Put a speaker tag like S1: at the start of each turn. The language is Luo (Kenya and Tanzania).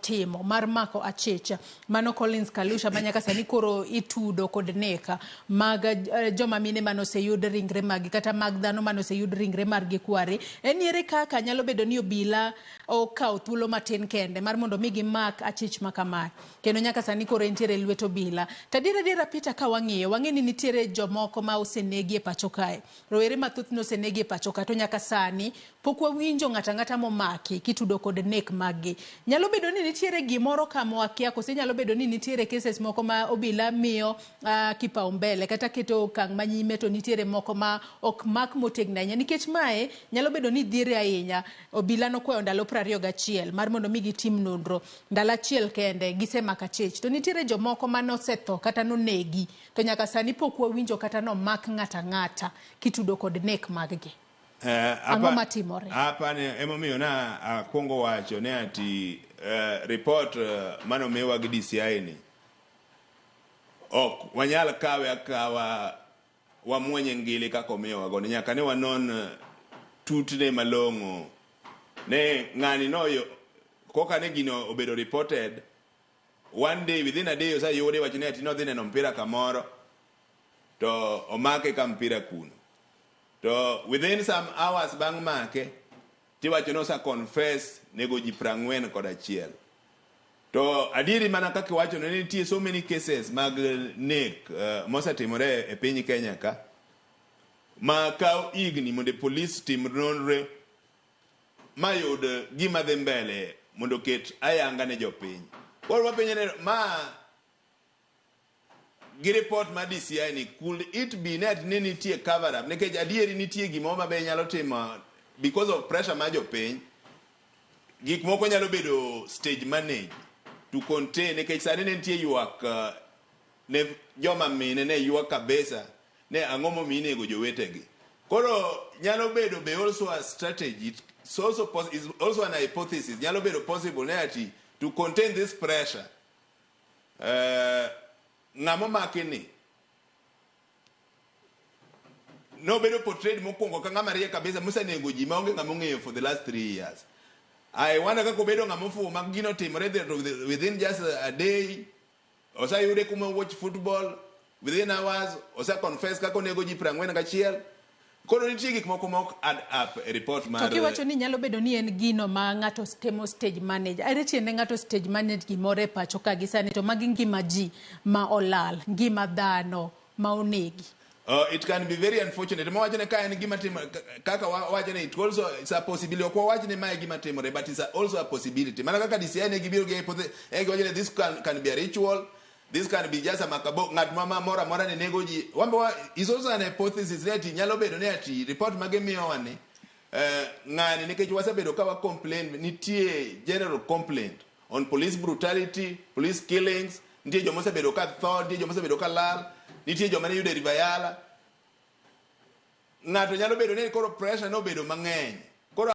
S1: otimo mar mako achich mano Collins Kalusha ma nyaka sani koro itudo kod nek mag joma mine mane oseyud ringre maggi kata mag dhano mane oseyud ringre margi kware. En ere kaka nyalo bedo ni obila okawo thuolo matin kende mar mondo mi gimak achich ma kamae kendo nyaka sani koro entiere e lwet obila. To adier adiera Peter ka wang'iyo, wang'e ni nitiere jomoko ma osenegi e pacho kae. Rowere mathoth nosenegi e pacho ka to nyaka sani pok wawinjo ng'ato ang'ata momaki kitudo kod nek maggi. Nyalo bedo ni nitiere gimoro kama wakia kose nyalo bedo ni nitiere cases moko ma obila miyo kipaumbele kata keto okang' manyime to nitiere moko ma ok mak motegno ahinya nikech mae nyalo bedo ni dhiere ahinya. Obila nokwayo ndalo 21 mar mondo mi gitim nonro. Ndalo achiel kende gisemako achich to nitiere jomoko mane osetho kata nonegi to nyaka sani pok wawinjo kata nomak ng'ato ang'ata kitudo kod nek maggi. Ang'o matimore?
S2: Apa ne emomiyo na akwongo wacho ne ati report mane omiwa gi DCI ni ok wanyal kawe akawa wamuonye ngili kaka omiyowa go ni nyaka ne wanon tutne malong'o ne ng'ani no koka ne gino obedo reported one day, within a day oseyude wacho ni ati nodhi neno mpira kamoro to omake ka mpira kuno to within some hours bang' make tiwacho ni ose confess nego ji 41. To adieri mana kaka iwacho ni nitie so many cases mag nek mosetimore e piny Kenya ka ma kawo higni mondo police tim nonro mayud gima dhi mbele mondo oket ayanga ne jopiny. Koro wapenjo ni ma gi report mar DCI ni, could it be net ni nitie cover up? Nikech adieri nitie gimoro ma be nyalo timo because of pressure mar jopiny, gik moko nyalo bedo stage manage to contain, nikech sani ne nitie ywak ne joma mine ne ywak kabisa ne ang'o momiyo inego jowetegi. Koro nyalo bedo be also a strategy, it's also, is also an hypothesis, nyalo bedo possible ne ati to contain this pressure, ng'ama omaki ni nobedo portrayed mokwongo ka ng'ama riek kabisa mosenego ji maonge ng'ama ong'eyo for the last 3 years. I wonder kaka obedo ng'ama ofuwo ma gino timore within just a day, oseyude kuma watch football, within hours ose confess kaka onego ji 41. Koro nitie gik moko mok add up e report mar
S1: To kiwacho ni nyalo bedo ni en gino ma ng'ato temo stage manage, ere tiende ng'ato stage manage gimoro e pacho ka gi sani to magi ngima ji ma olal, ngima dhano ma onegi?
S2: It can be very unfortunate. Mawacho ne ka en gima timo kaka wawacho ni it also it's a possibility. Ok wawach ni mae gima timore, but it's also a possibility. Mana kaka DCI ne gibiro gi hypothesis, giwacho ni this can be a ritual, this can be just a makabo, ng'at ma moro amora ne nego ji. Wambe wa, is also an hypothesis ni ati nyalo bedo ni ati report ma gimiyowa ni ng'ani, nikech wasebedo ka wa complain, nitie general complaint on police brutality, police killings, nitie joma osebedo ka tho, nitie joma osebedo ka lal, nitie joma ne yudo e River Yala. Ng'ato nyalo bedo ni koro pressure nobedo mang'eny.